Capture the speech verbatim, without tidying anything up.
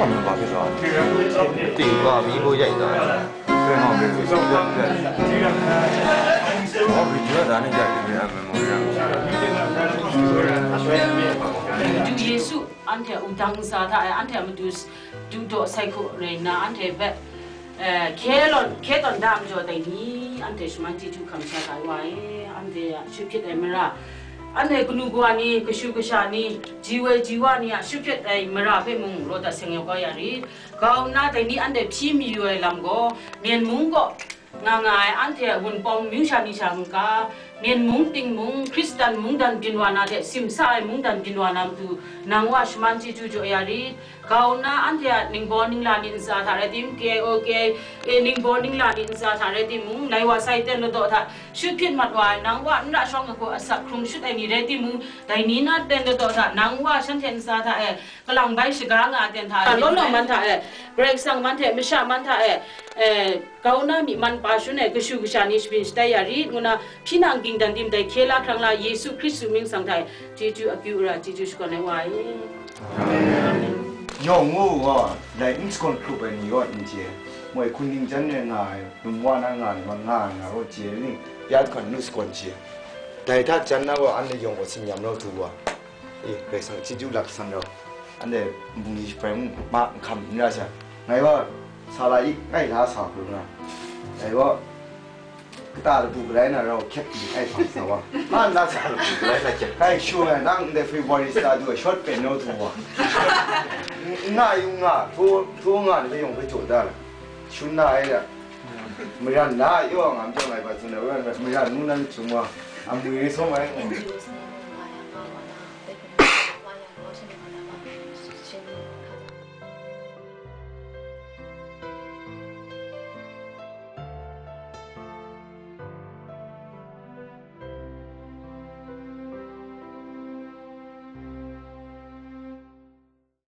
Ba hpe sa, ting wa mi gaw yai da, hpe nga mu, hpe hpe, wa hpe jua da ni jai hpe a memorial. Madu Yesu anhte a wudang ntsa hta e, anhte a matu s-, dudaw sai hku rai nna, anhte hpe, eh, hkye lawn, hkye tawn da majaw, dai ni anhte shaman chyeju hkam sha hta ai wa e, anhte a shut hpyit ai mara, anhte kanu kawa ni, kashu kasha ni, ji woi ji wa ni a shut hpyit ai mara hpe mung raw dat seng yau kau ya rit. Kau nna, dai ni anhte hpyi mayu ai lam gaw, Myen mung kaw nga nga ai anhte a Wunpawng amyu sha ni sha n-ga, Myen mung, Ting mung, Hkristan mungdan byin wa na hte simsa ai mungdan byin wa na matu, nang Wa shaman chyeju jaw ya rit. Kau nna, anhte a ningbaw ningla ni ntsa hta rai tim, K I O, K I A ningbaw ningla ni ntsa hta rai timung, lai wa sai ten ladaw hta shut hpyit mat wa ai, nang Wa n ra shawng ai hku asak hkrung shut ai ni rai timung, dai ni na ten ladaw hta nang Wa shanhte ntsa hta e kalang bai shaga nga ai ten hta, law law man hta e, Karai Kasang man hte masha man hta e, e, kau na myi man pa shun ai kashu kasha ni shabyin shatai ya rit, ngu na hpyi nang ging dan tim dai hkye la hkrang la Yesu Hkristu mying sang hta e chyeju akyu ara chyeju shakawn ai wa e. Yawng ngu wa, dai n shakawn hkrup ai ni rawt n chye, moi hkun ningjan e nga ai, lum wa na nga ai, nga nga ai nga rawt chye ni, ya hkan nu shakawn chye. Dai hta jan na gaw, anhte yawng gaw tsin yam rau htu wa. E, Karai Kasang chyeju lak san rau. Anhte nbungli shaprai mung, ma nhkam n ra sha. Ngai gaw, sa la ik, ngai la sa hkru nga. Ngai gaw, kata labu galai na rau hkyet di ai hpang sa wa. Ma nna sa labu galai na hkyet. Ngai shu ai, nang ndai February sa du ai, short pen rau htu wa. N-, n nga yung nga, hto, hto nga ni hpe yawng hpe jaw da la. Shun na ai da. Maran na, yaw nga myawng ai hpa tsun ai, maran ngu na myit sum wa. Amwi sawm ai.